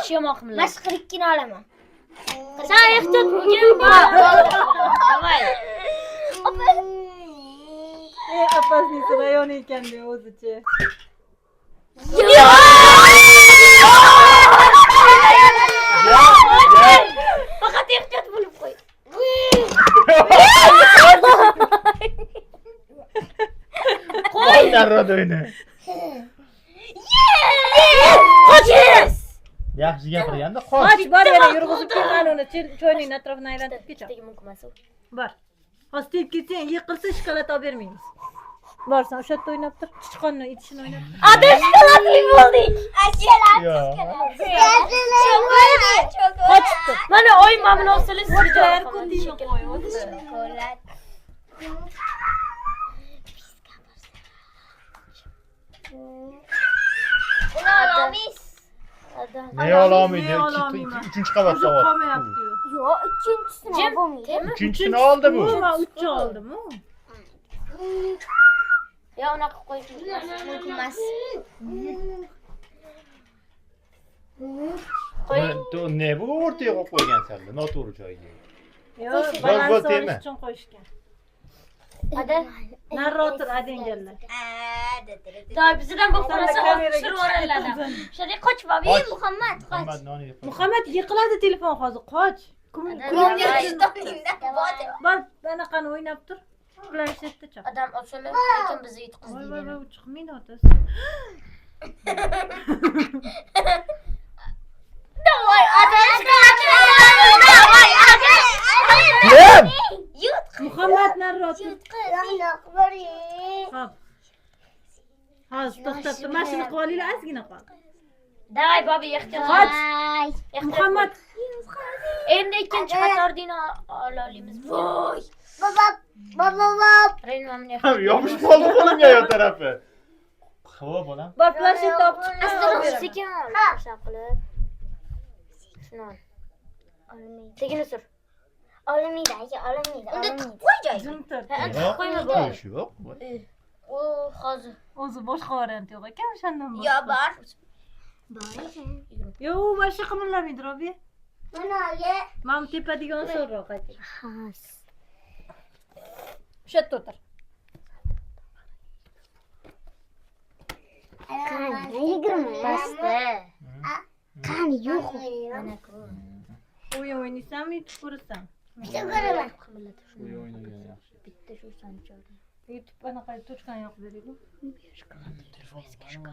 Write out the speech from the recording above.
Qoch yomon qilma. Men 42 ni olaman. Sen ehtiyot bo'lgin. Давай. Eng опасный rayon ekan de o'zicha. Faqat ehtiyot bo'lib qo'y. Qo'y darrada o'yna. Qoch! Yaxshi gapirganda qoch. Qoch, bor yana yurg'izib kelman uni. Choyning atrofini aylantirib ketaman. Bittaga mumkin emas u. Bor. Hozir tegib ketsang, yiqilsa shokolad olib bermaymiz. Borsan, o'sha yerda o'ynab tur. Sichqonni itishini o'ynab tur. Ada shokoladli bo'ldik. Yo'q. Qochdi. Mana oyim mana buni olsangiz sizga O'tir, kundingni qo'y, o'tir. Shokolad. Uni olamiz. Ne ololmaydi? Ne ololmayman. Uchinchi qavatda O'zi oldi. qolmayapti. Yo'q, ikkinchisini Jim. olmaydi. Uchinchisini oldi bu. Bu men uchni oldim. U. Ya unaqa qo'yish Mumkin emas. Qo'y. Ne bu o'rtaga qo'yib qo'ygan sanlar, noto'g'ri joyga. Yo'q, Bo'l, balans bo'l, olish tegma. uchun qo'yishgan. Ada. Nari o'tir, adanglar. Toy bizdan bo'lib Sana qolsa kameraga tushirib yuboradilar. Shunday qoch bobi. Qoch. Muhammad, qoch. Muhammad noni yeb qo'y. Muhammad yiqiladi telefon hozir, qoch. Bor, anaqani o'ynab tur. Planshetda chop. Adam ochilib, lekin bizni Voy yutqizdi. voy voy, chiqmaydi otasi. Давай, ada. Давай, ada. Kim? Yut. Muhammad nari o'tir. Yut. Hop. Hozir to'xtab tur. Mana shuni qilib olinglar, ozgina qoldi. Давай bobi ehtiyot. Qoch. Ehtiyot. Muhammad Endi ikkinchi qatorni ola olamiz. Voy. Baba, baba, baba. Reyn Ham yopishib qoldi qo'limga yon tarafi. Xo'p, bolam. bor planshetni olib chiq. Astag'firullah, sekin ol. Shunaqa qilib. Shuni ol. Sekin sur. Olmaydi, aka, olmaydi. Unda tiqib qo'y joyiga. Jim tur. Ha, tiqib qo'yma bu. Qo'yish yo'q. U hozir. O'zi boshqa variant yo'q ekan o'shandan boshqa. Yo, bor. Bor ekan. Yo'q, u boshqa qimirlamaydi, Robiya. Mana aka. Mana bu tepadagi osonroq aka. Has. O'sha yerda o'tir. Qani, 20. Basta. Qani, yo'q. Mana-ku. O'yin o'ynaysanmi, YouTube ko'rasan? Bitta ko'raman. Qimirlatib shuni. O'yin o'ynagan yaxshi. Bitta shu sanchadi. YouTube anaqa tochkani yoqib beraylik. Telefon.